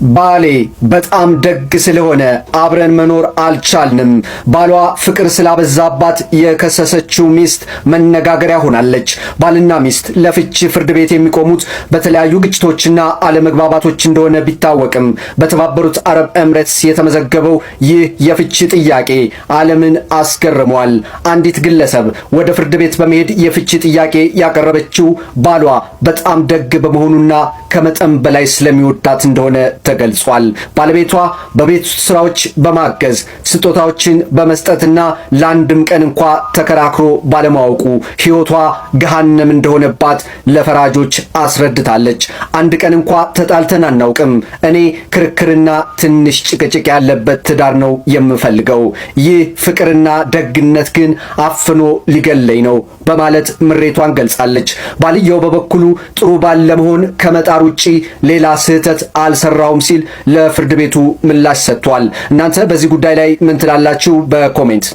ባሌ በጣም ደግ ስለሆነ አብረን መኖር አልቻልንም። ባሏ ፍቅር ስላበዛባት የከሰሰችው ሚስት መነጋገሪያ ሆናለች። ባልና ሚስት ለፍቺ ፍርድ ቤት የሚቆሙት በተለያዩ ግጭቶችና አለመግባባቶች እንደሆነ ቢታወቅም በተባበሩት አረብ ኤምሬትስ የተመዘገበው ይህ የፍቺ ጥያቄ ዓለምን አስገርሟል። አንዲት ግለሰብ ወደ ፍርድ ቤት በመሄድ የፍቺ ጥያቄ ያቀረበችው ባሏ በጣም ደግ በመሆኑና ከመጠን በላይ ስለሚወዳት እንደሆነ ተገልጿል። ባለቤቷ በቤት ስራዎች በማገዝ፣ ስጦታዎችን በመስጠትና ለአንድም ቀን እንኳ ተከራክሮ ባለማወቁ ሕይወቷ ገሃነም እንደሆነባት ለፈራጆች አስረድታለች። አንድ ቀን እንኳ ተጣልተን አናውቅም። እኔ ክርክርና ትንሽ ጭቅጭቅ ያለበት ትዳር ነው የምፈልገው። ይህ ፍቅርና ደግነት ግን አፍኖ ሊገለኝ ነው በማለት ምሬቷን ገልጻለች። ባልየው በበኩሉ ጥሩ ባል ለመሆን ከመጣር ውጪ ሌላ ስህተት አልሰራውም ሲል ለፍርድ ቤቱ ምላሽ ሰጥቷል። እናንተ በዚህ ጉዳይ ላይ ምን ትላላችሁ? በ comment።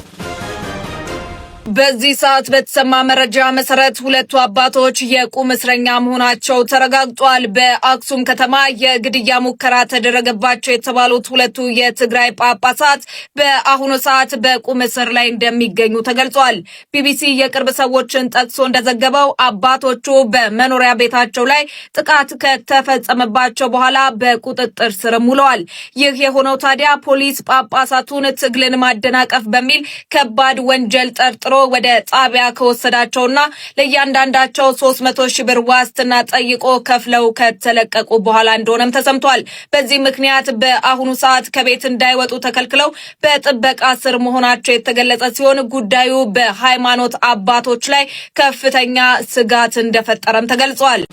በዚህ ሰዓት በተሰማ መረጃ መሰረት ሁለቱ አባቶች የቁም እስረኛ መሆናቸው ተረጋግጧል። በአክሱም ከተማ የግድያ ሙከራ ተደረገባቸው የተባሉት ሁለቱ የትግራይ ጳጳሳት በአሁኑ ሰዓት በቁም እስር ላይ እንደሚገኙ ተገልጿል። ቢቢሲ የቅርብ ሰዎችን ጠቅሶ እንደዘገበው አባቶቹ በመኖሪያ ቤታቸው ላይ ጥቃት ከተፈጸመባቸው በኋላ በቁጥጥር ስርም ውለዋል። ይህ የሆነው ታዲያ ፖሊስ ጳጳሳቱን ትግልን ማደናቀፍ በሚል ከባድ ወንጀል ጠርጥሮ ወደ ጣቢያ ከወሰዳቸውና ለእያንዳንዳቸው 300,000 ብር ዋስትና ጠይቆ ከፍለው ከተለቀቁ በኋላ እንደሆነም ተሰምቷል። በዚህ ምክንያት በአሁኑ ሰዓት ከቤት እንዳይወጡ ተከልክለው በጥበቃ ስር መሆናቸው የተገለጸ ሲሆን ጉዳዩ በሃይማኖት አባቶች ላይ ከፍተኛ ስጋት እንደፈጠረም ተገልጿል።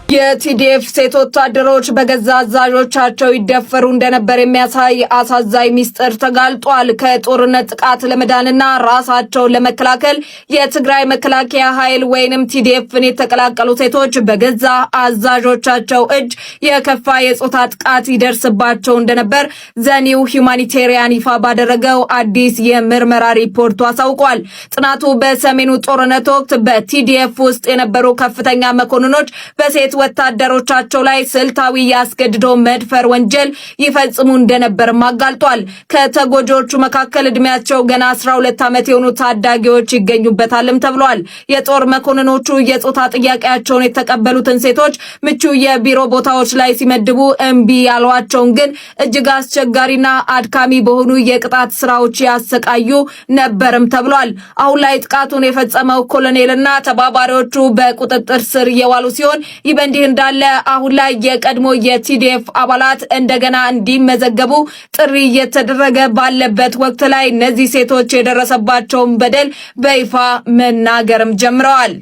የቲዲኤፍ ሴት ወታደሮች በገዛ አዛዦቻቸው ይደፈሩ እንደነበር የሚያሳይ አሳዛኝ ሚስጥር ተጋልጧል። ከጦርነት ጥቃት ለመዳንና ራሳቸውን ለመከላከል የትግራይ መከላከያ ኃይል ወይንም ቲዲኤፍን የተቀላቀሉ ሴቶች በገዛ አዛዦቻቸው እጅ የከፋ የጾታ ጥቃት ይደርስባቸው እንደነበር The New Humanitarian ይፋ ባደረገው አዲስ የምርመራ ሪፖርቱ አሳውቋል። ጥናቱ በሰሜኑ ጦርነት ወቅት በቲዲኤፍ ውስጥ የነበሩ ከፍተኛ መኮንኖች በሴት ወታደሮቻቸው ላይ ስልታዊ የአስገድዶ መድፈር ወንጀል ይፈጽሙ እንደነበርም አጋልጧል። ከተጎጂዎቹ መካከል እድሜያቸው ገና 12 ዓመት የሆኑ ታዳጊዎች ይገኙበታልም ተብሏል። የጦር መኮንኖቹ የጾታ ጥያቄያቸውን የተቀበሉትን ሴቶች ምቹ የቢሮ ቦታዎች ላይ ሲመድቡ፣ እምቢ ያሏቸውን ግን እጅግ አስቸጋሪና አድካሚ በሆኑ የቅጣት ስራዎች ያሰቃዩ ነበርም ተብሏል። አሁን ላይ ጥቃቱን የፈጸመው ኮሎኔልና ተባባሪዎቹ በቁጥጥር ስር የዋሉ ሲሆን፣ ይህ በእንዲህ እንዳለ አሁን ላይ የቀድሞ የቲዲኤፍ አባላት እንደገና እንዲመዘገቡ ጥሪ እየተደረገ ባለበት ወቅት ላይ እነዚህ ሴቶች የደረሰባቸውን በደል በይፋ መናገርም ጀምረዋል።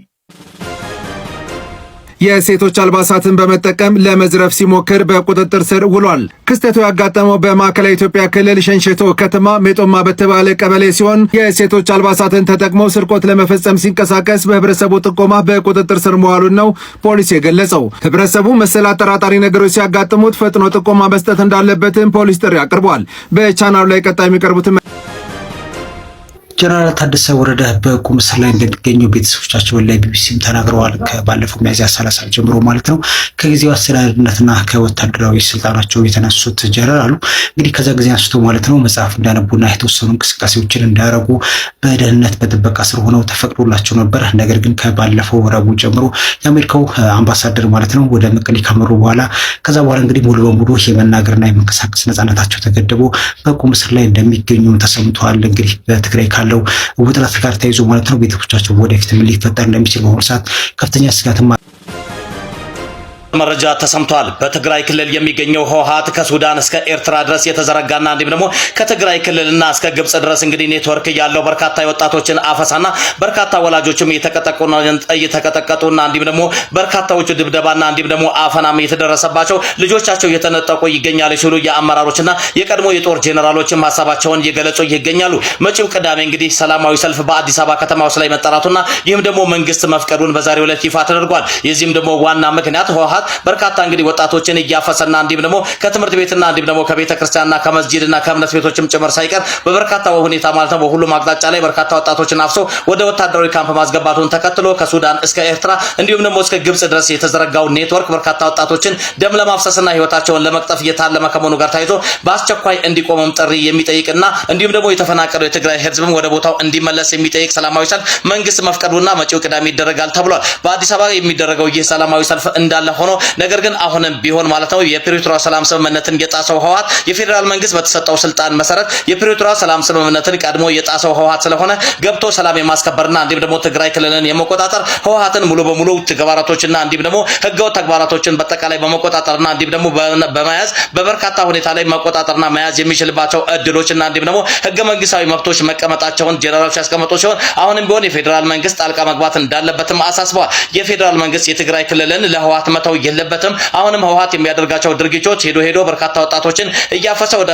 የሴቶች አልባሳትን በመጠቀም ለመዝረፍ ሲሞክር በቁጥጥር ስር ውሏል። ክስተቱ ያጋጠመው በማዕከላዊ ኢትዮጵያ ክልል ሸንሸቶ ከተማ ሜጦማ በተባለ ቀበሌ ሲሆን የሴቶች አልባሳትን ተጠቅሞ ስርቆት ለመፈጸም ሲንቀሳቀስ በህብረተሰቡ ጥቆማ በቁጥጥር ስር መዋሉን ነው ፖሊስ የገለጸው። ህብረተሰቡ መሰል አጠራጣሪ ነገሮች ሲያጋጥሙት ፈጥኖ ጥቆማ መስጠት እንዳለበትም ፖሊስ ጥሪ አቅርቧል። በቻናሉ ላይ ቀጣይ የሚቀርቡትን ጀነራል ታደሰ ወረደ በቁም እስር ላይ እንደሚገኙ ቤተሰቦቻቸውን ለቢቢሲም ተናግረዋል። ከባለፈው ሚያዝያ 30 ጀምሮ ማለት ነው። ከጊዜው አስተዳደርነትና ከወታደራዊ ስልጣናቸው የተነሱት ጀነራሉ እንግዲህ ከዛ ጊዜ አንስቶ ማለት ነው መጽሐፍ እንዳነቡና የተወሰኑ እንቅስቃሴዎችን እንዳያረጉ በደህንነት በጥበቃ ስር ሆነው ተፈቅዶላቸው ነበር። ነገር ግን ከባለፈው ረቡዕ ጀምሮ የአሜሪካው አምባሳደር ማለት ነው ወደ መቀሌ ካመሩ በኋላ፣ ከዛ በኋላ እንግዲህ ሙሉ በሙሉ የመናገርና የመንቀሳቀስ ነጻነታቸው ተገድቦ በቁም እስር ላይ እንደሚገኙ ተሰምተዋል። እንግዲህ በትግራይ ካለው ውጥረት ጋር ተይዞ ማለት ነው ቤተሰቦቻቸው ወደፊት ምን ሊፈጠር እንደሚችል በአሁኑ ሰዓት ከፍተኛ ስጋትም መረጃ ተሰምቷል። በትግራይ ክልል የሚገኘው ህወሓት ከሱዳን እስከ ኤርትራ ድረስ የተዘረጋና እንዲሁም ደግሞ ከትግራይ ክልልና እስከ ግብጽ ድረስ እንግዲህ ኔትወርክ ያለው በርካታ የወጣቶችን አፈሳና በርካታ ወላጆችም እየተቀጠቀጡና እንዲሁም ደግሞ በርካታዎቹ ድብደባና እንዲሁም ደግሞ አፈናም እየተደረሰባቸው ልጆቻቸው እየተነጠቁ ይገኛሉ ሲሉ የአመራሮችና የቀድሞ የጦር ጄኔራሎችም ሀሳባቸውን እየገለጹ ይገኛሉ። መጪው ቅዳሜ እንግዲህ ሰላማዊ ሰልፍ በአዲስ አበባ ከተማ ውስጥ ላይ መጠራቱና ይህም ደግሞ መንግስት መፍቀዱን በዛሬው ዕለት ይፋ ተደርጓል። የዚህም ደግሞ ዋና ምክንያት ህወሓት ህወሓት በርካታ እንግዲህ ወጣቶችን እያፈሰና እንዲሁም ደግሞ ከትምህርት ቤትና እንዲሁም ደግሞ ከቤተ ክርስቲያንና ከመስጂድና ከእምነት ቤቶችም ጭምር ሳይቀር በበርካታ ሁኔታ ማለት ነው በሁሉም አቅጣጫ ላይ በርካታ ወጣቶችን አፍሶ ወደ ወታደራዊ ካምፕ ማስገባቱን ተከትሎ ከሱዳን እስከ ኤርትራ እንዲሁም ደግሞ እስከ ግብጽ ድረስ የተዘረጋው ኔትወርክ በርካታ ወጣቶችን ደም ለማፍሰስና ህይወታቸውን ለመቅጠፍ እየታለመ ከመሆኑ ጋር ተያይዞ በአስቸኳይ እንዲቆምም ጥሪ የሚጠይቅና እንዲሁም ደግሞ የተፈናቀለው የትግራይ ህዝብም ወደ ቦታው እንዲመለስ የሚጠይቅ ሰላማዊ ሰልፍ መንግስት መፍቀዱና መጪው ቅዳሜ ይደረጋል ተብሏል። በአዲስ አበባ የሚደረገው ይህ ሰላማዊ ሰልፍ እንዳለ ሆኖ ነገር ግን አሁንም ቢሆን ማለት ነው የፕሪቶሪያ ሰላም ስምምነትን የጣሰው ህወሓት፣ የፌዴራል መንግስት በተሰጠው ስልጣን መሰረት የፕሪቶሪያ ሰላም ስምምነትን ቀድሞ የጣሰው ህወሓት ስለሆነ ገብቶ ሰላም የማስከበርና እንዲሁም ደግሞ ትግራይ ክልልን የመቆጣጠር፣ ህወሓትን ሙሉ በሙሉ ተግባራቶችና እንዲሁም ደግሞ ህገወጥ ተግባራቶችን በአጠቃላይ በመቆጣጠርና እንዲሁም ደግሞ በመያዝ በበርካታ ሁኔታ ላይ መቆጣጠርና መያዝ የሚችልባቸው እድሎችና እንዲሁም ደግሞ ህገ መንግስታዊ መብቶች መቀመጣቸውን ጀነራሎች ያስቀመጡ ሲሆን አሁንም ቢሆን የፌዴራል መንግስት ጣልቃ መግባት እንዳለበትም አሳስበዋል። የፌዴራል መንግስት የትግራይ ክልልን ለህወሓት መተው የለበትም። አሁንም ህወሓት የሚያደርጋቸው ድርጊቶች ሄዶ ሄዶ በርካታ ወጣቶችን እያፈሰ ወደ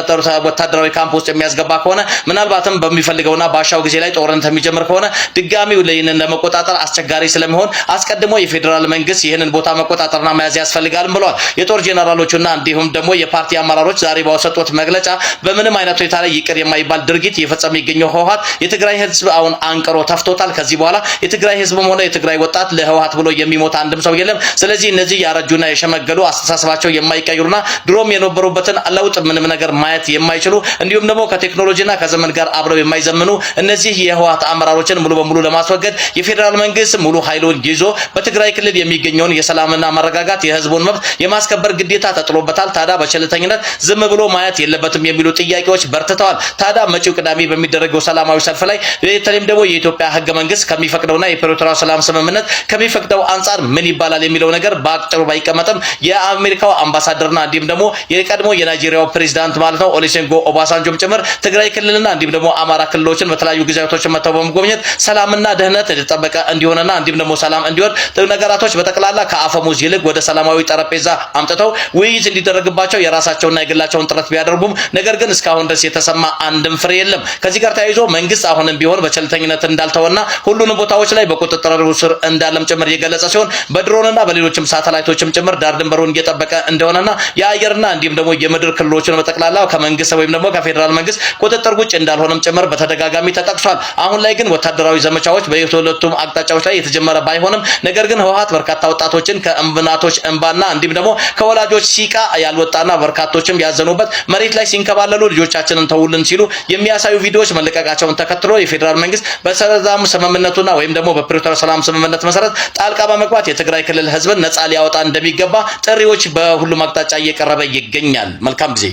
ወታደራዊ ካምፕ ውስጥ የሚያስገባ ከሆነ፣ ምናልባትም በሚፈልገውና ባሻው ጊዜ ላይ ጦርነት የሚጀምር ከሆነ ድጋሚ ይህንን ለመቆጣጠር አስቸጋሪ ስለሚሆን አስቀድሞ የፌዴራል መንግስት ይህንን ቦታ መቆጣጠርና መያዝ ያስፈልጋል ብለዋል። የጦር ጄኔራሎቹና እንዲሁም ደግሞ የፓርቲ አመራሮች ዛሬ ባወሰጡት መግለጫ በምንም አይነት ሁኔታ ላይ ይቅር የማይባል ድርጊት እየፈጸመ የሚገኘው ህወሓት የትግራይ ህዝብ አሁን አንቅሮ ተፍቶታል። ከዚህ በኋላ የትግራይ ህዝብም ሆነ የትግራይ ወጣት ለህወሓት ብሎ የሚሞት አንድም ሰው የለም። ስለዚህ እነዚህ ያረጁና የሸመገሉ፣ አስተሳሰባቸው የማይቀይሩና ድሮም የነበሩበትን ለውጥ ምንም ነገር ማየት የማይችሉ፣ እንዲሁም ደግሞ ከቴክኖሎጂና ከዘመን ጋር አብረው የማይዘምኑ እነዚህ የህወሓት አመራሮችን ሙሉ በሙሉ ለማስወገድ የፌዴራል መንግስት ሙሉ ኃይሉን ይዞ በትግራይ ክልል የሚገኘውን የሰላምና መረጋጋት፣ የህዝቡን መብት የማስከበር ግዴታ ተጥሎበታል። ታዲያ በቸልተኝነት ዝም ብሎ ማየት የለበትም የሚሉ ጥያቄዎች በርትተዋል። ታዲያ መጪው ቅዳሜ በሚደረገው ሰላማዊ ሰልፍ ላይ በተለይም ደግሞ የኢትዮጵያ ህገ መንግስት ከሚፈቅደውና የፕሪቶሪያው ሰላም ስምምነት ከሚፈቅደው አንጻር ምን ይባላል የሚለው ነገር በአጭሩ ባይቀመጥም የአሜሪካው አምባሳደርና እንዲሁም ደግሞ የቀድሞ የናይጄሪያው ፕሬዚዳንት ማለት ነው ኦሉሴጉን ኦባሳንጆም ጭምር ትግራይ ክልልና እንዲሁም ደግሞ አማራ ክልሎችን በተለያዩ ጊዜያቶች መጥተው በመጎብኘት ሰላምና ደህንነት የተጠበቀ እንዲሆንና እንዲሁም ደግሞ ሰላም እንዲሆን ነገራቶች በጠቅላላ ከአፈሙዝ ይልቅ ወደ ሰላማዊ ጠረጴዛ አምጥተው ውይይት እንዲደረግባቸው የራሳቸውና የግላቸውን ጥረት ቢያደርጉም ነገር ግን እስካሁን ድረስ የተሰማ አንድም ፍሬ የለም። ከዚህ ጋር ተያይዞ መንግስት አሁንም ቢሆን በቸልተኝነት እንዳልተወና ሁሉንም ቦታዎች ላይ በቁጥጥር ስር እንዳለም ጭምር የገለጸ ሲሆን በድሮንና በሌሎችም ሳተላይቶችም ጭምር ዳር ድንበሩን እየጠበቀ እንደሆነና የአየርና እንዲሁም ደግሞ የምድር ክልሎችን በጠቅላላ ከመንግስት ወይም ደግሞ ከፌዴራል መንግስት ቁጥጥር ውጭ እንዳልሆነም ጭምር በተደጋጋሚ ተጠቅሷል። አሁን ላይ ግን ወታደራዊ ዘመቻዎች በሁለቱም አቅጣጫዎች ላይ የተጀመረ ባይሆንም ነገር ግን ህወሓት በርካታ ወጣቶችን ከእናቶች እንባና እንዲሁም ደግሞ ከወላጆች ሲቃ ያልወጣና በርካቶችም ያዘኑበት፣ መሬት ላይ ሲንከባለሉ ልጆቻችንን ተውልን ሲሉ የሚያሳዩ ቪዲዮዎች መለቀቃቸውን ተከትሎ የፌዴራል መንግስት በሰላም ስምምነቱና ወይም ደግሞ በፕሪቶሪያ ሰላም ስምምነት መሰረት ጣልቃ በመግባት የትግራይ ክልል ህዝብን ነፃ ሊያወጣ እንደሚገባ ጥሪዎች በሁሉም አቅጣጫ እየቀረበ ይገኛል። መልካም ጊዜ።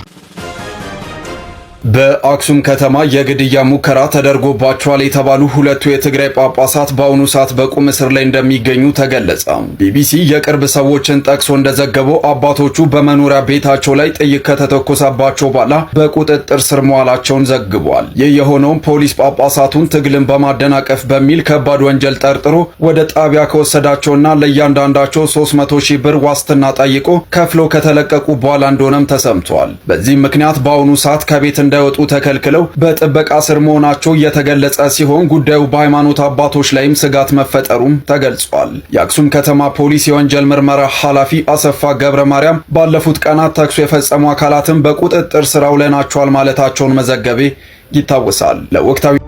በአክሱም ከተማ የግድያ ሙከራ ተደርጎባቸዋል የተባሉ ሁለቱ የትግራይ ጳጳሳት በአሁኑ ሰዓት በቁም እስር ላይ እንደሚገኙ ተገለጸ። ቢቢሲ የቅርብ ሰዎችን ጠቅሶ እንደዘገበው አባቶቹ በመኖሪያ ቤታቸው ላይ ጥይት ከተተኮሰባቸው በኋላ በቁጥጥር ስር መዋላቸውን ዘግቧል። ይህ የሆነውም ፖሊስ ጳጳሳቱን ትግልን በማደናቀፍ በሚል ከባድ ወንጀል ጠርጥሮ ወደ ጣቢያ ከወሰዳቸውና ለእያንዳንዳቸው 300 ሺህ ብር ዋስትና ጠይቆ ከፍለው ከተለቀቁ በኋላ እንደሆነም ተሰምቷል። በዚህም ምክንያት በአሁኑ ሰዓት ከቤት እንዳይወጡ ተከልክለው በጥበቃ ስር መሆናቸው እየተገለጸ ሲሆን ጉዳዩ በሃይማኖት አባቶች ላይም ስጋት መፈጠሩም ተገልጿል። የአክሱም ከተማ ፖሊስ የወንጀል ምርመራ ኃላፊ አሰፋ ገብረ ማርያም ባለፉት ቀናት ተኩሱ የፈጸሙ አካላትን በቁጥጥር ስር አውለናቸዋል ማለታቸውን መዘገቤ ይታወሳል። ለወቅታዊ